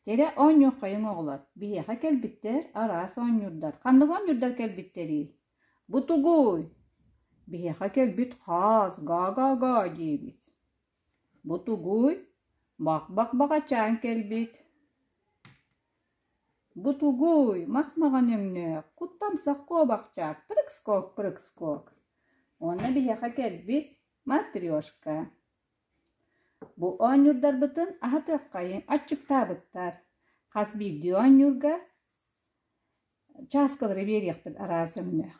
Чэрэ оонньуоххайыҥ оҕолор, биһиэхэ кэлбиттэр араас оонньуурдар. Ханнык оонньуурдар кэлбиттэрий? Бу тугуй? Биһиэхэ кэлбит хаас, гаа-гаа-гаа диибит. Бу тугуй? Бах-бах-баҕачаан кэлбит. Бу тугуй? Мах-маҕан өҥнөөх, куттамсах куобахчаах, прыг-скок, прыг-скок. Уонна биһиэхэ кэлбит матрешка. Бу оонньуурдарбытын аһатыаххайыҥ, аччыктаабыттар. Хас биирдии оонньуурга чааскалары биэриэхпит араас өҥнөөх.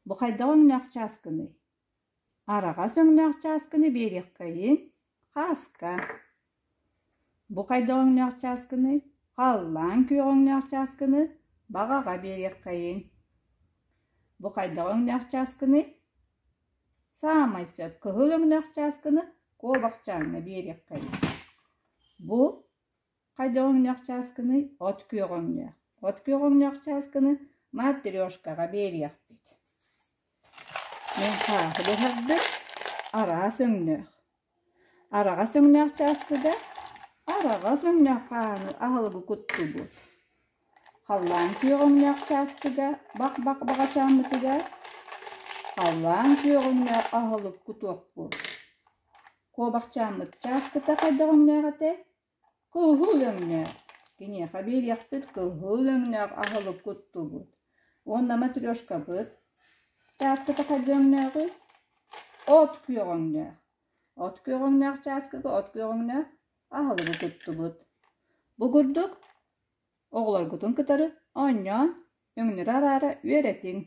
Бу хайдах өҥнөөх чааскыный? Араҕас өҥнөөх чааскыны биэриэххэйиҥ, хааска. Бу хайдах өҥнөөх чааскыный? Халлаан күөх өҥнөөх чааскыны баҕаҕа биэриэххэйиҥ. Бу хайдах өҥнөөх чааскыный? Саамай сөп кыһыл өҥнөөх чааскыны куобахчааҥҥа биэриэххэйиҥ. Бу хайдах өҥнөөх чааскыный? От күөх өҥнөөх. От күөх өҥнөөх чааскыны матрешкаҕа биэриэхпит. Мин хааһы буһардым, араас өҥнөөх. Араҕас өҥнөөх чааскыга араҕас өҥнөөх хааһыны аһылыгы куттубут. Халлаан күөх өҥнөөх чааскыга бах-бах баҕачааммытыгар халлаан күөх өҥнөөх аһылык кутуохпут. Куобахчааммыт чааскыта хайдах өҥнөөх этэй? Кыһыл өҥнөөх. Киниэхэ биэриэхпит кыһыл өҥнөөх аһылык куттубут. Уонна матрешкабыт чааскыта хайдах өҥнөөҕүй? От күөх өҥнөөх. От күөх өҥнөөх чааскыга от күөх өҥнөөх аһылыгы куттубут. Бу курдук оҕолоргутун кытары оонньоон, өҥнөрү араара үөрэтиҥ.